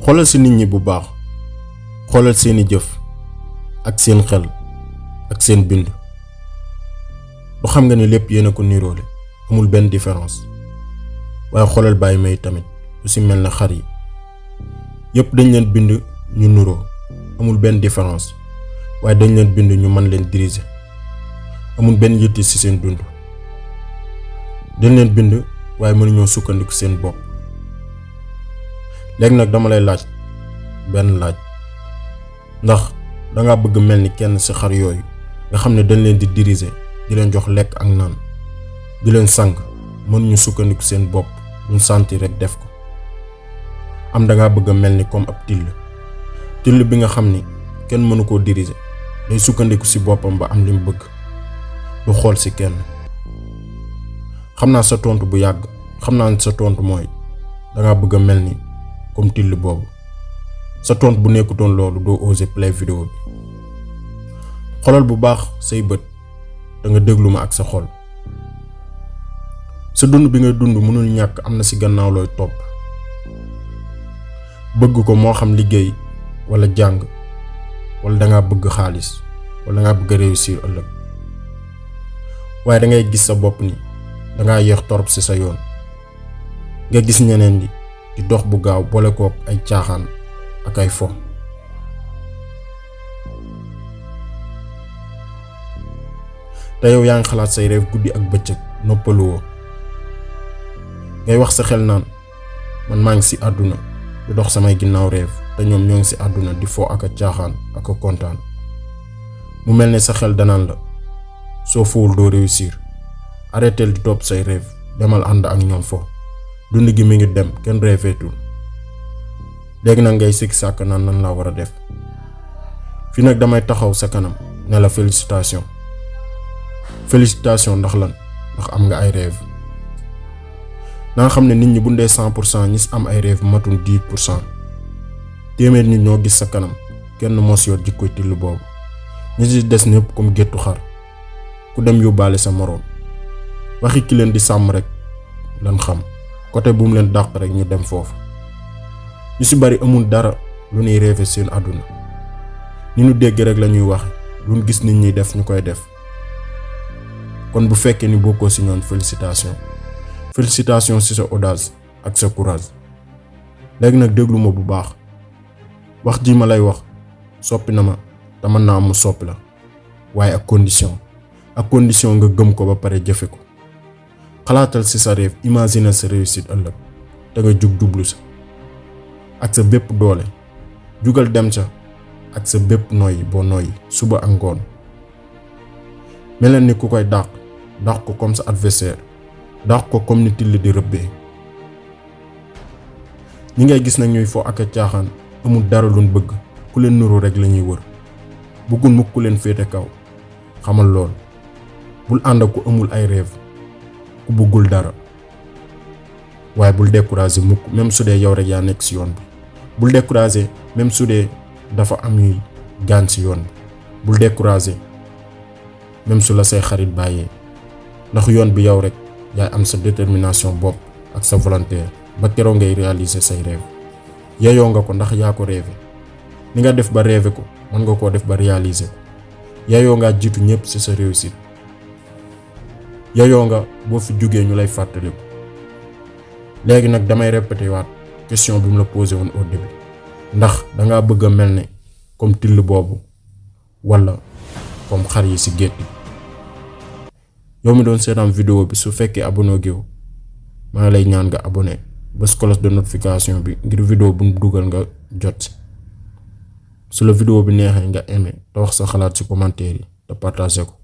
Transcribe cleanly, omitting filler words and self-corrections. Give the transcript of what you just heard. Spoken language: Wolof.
xoolal si nit ñi bu baax xoolal seeni jëf ak seen xel ak seen bind du xam nga ni lépp yéena ko niroole amul benn différence waaye xoolal bàyyi may tamit lu si mel na xar yi yépp dañ leen bind ñu nuroo amul benn différence waaye dañ leen bind ñu mën leen diriger amul benn yitte ci seen dund dañ leen bind waaye mënuñoo sukkandiku seen bopp léegi nag dama lay laaj benn laaj ndax danga bëgg mel ni kenn ci xar yooyu nga xam ne dañ leen di diriger di leen jox lekk ak naan di leen sang mënuñu sukkandiku seen bopp luñ santi rek def ko am danga bëgg mel ni comme ab till bi nga xam ni kenn mënu koo diriger day sukkandiku ci boppam ba am li mu bëgg du xool ci kenn xam naa sa tontu bu yàgg xam naa sa tontu mooy danga bëgg mel ni comme till boobu sa tontu bu nekkutoon loolu doo oser play vidéo bi xoolal bu baax say bët da nga déglu ma ak sa xol sa dund bi ngay dund mënul ñàkk am na ci gannaaw looy topp bëgg ko moo xam liggéey wala jàng wala danga bëgg xaalis wala danga bëgg réussir ëllëg waaye dangay gis sa bopp ni danga yéex torop ci sa yoon nga gis ñeneen di dox bu gaaw boole kook ay caaxaan ak ay fo te yow yaa ngi xalaat say rêve guddi ak bëccëg noppaluwoo ngay wax sa xel naan man maa ngi ci àdduna di dox samay ginnaaw rêve te ñoom ñoo ngi ci àdduna di fo ak a caaxaan ak a kontaan mu mel ne sa xel danaan la soo fowul doo réussir arrêtel di topp say rêve demal ànd ak ñoom fo dund gi mi ngi dem kenn rêveetul léegi nag ngay sikki sàkk naan nan laa war a def fii nag damay taxaw sa kanam ne la félicitation ndax lan ndax am nga ay rêve na nga xam ne nit ñi bu ndee 100% ñi am ay rêve matul 10%. téeméer nit ñoo gis sa kanam kenn mos yor jikkoy till boobu ñi ci des ñëpp comme géttu xar ku dem yóbbaale sa moroom waxi ki leen di sàmm rek lan xam côté bu mu leen dàq rek ñu dem foofu ñu ci bari amul dara lu ñuy rêve seen àdduna ni ñu dégg rek la ñuy wax lu ñu gis nit ñi def ñu koy def kon bu fekkee ni bokkoo ci ñoon félicitation ci sa audace ak sa courage léegi nag déglu ma bu baax wax ji ma lay wax soppi na ma te mën naa mu soppi la waaye ak condition nga gëm ko ba pare jëfe ko xalaatal ci sa rêve imaginer sa réussite ëllëg te nga jug jublu sa ak sa bépp doole jugal dem sa ak sa bépp noyyi boo noyyi suba ak ngoon mel ni ku koy dàq ko comme sa adversaire dàq ko comme ni till di rëbbee ñi ngay gis nag ñuy fo ak a caaxaan amul dara luñ bëgg ku leen nuru rek lañuy wër bëggul mukk ku leen féete kaw xamal lool bul ànd ak ku amul ay rêve ku bëggul dara waaye bul décourager mukk même su dee yow rek yaa nekk ci yoon bi bul décourager même su dee dafa am ñuy gaañ ci yoon bi bul décourager même su la say xarit bàyyee ndax yoon bi yow rek yaay am sa détermination bopp ak sa volonté ba keroog ngay réaliser say rêve yeyoo nga ko ndax yaa ko rêvé ni nga def ba rêvé ko mën nga koo def ba réaliser ko yeyoo nga jiitu ñëpp ci sa réussite yeyoo nga boo fi jógee ñu lay fàttaliku léegi nag damay répété waat question bi mu la posé woon au début ndax dangaa bëgg a mel ne comme till boobu wala comme xar yi ci gétt yow mi doon seetaan vidéo bi su fekkee abonné géew maa ngi lay ñaan nga abonné bës cloche de notification bi ngir vidéo bu mu dugal nga jot su la vidéo bi neexee nga aimé te wax sa xalaat ci commentaire yi te partagé ko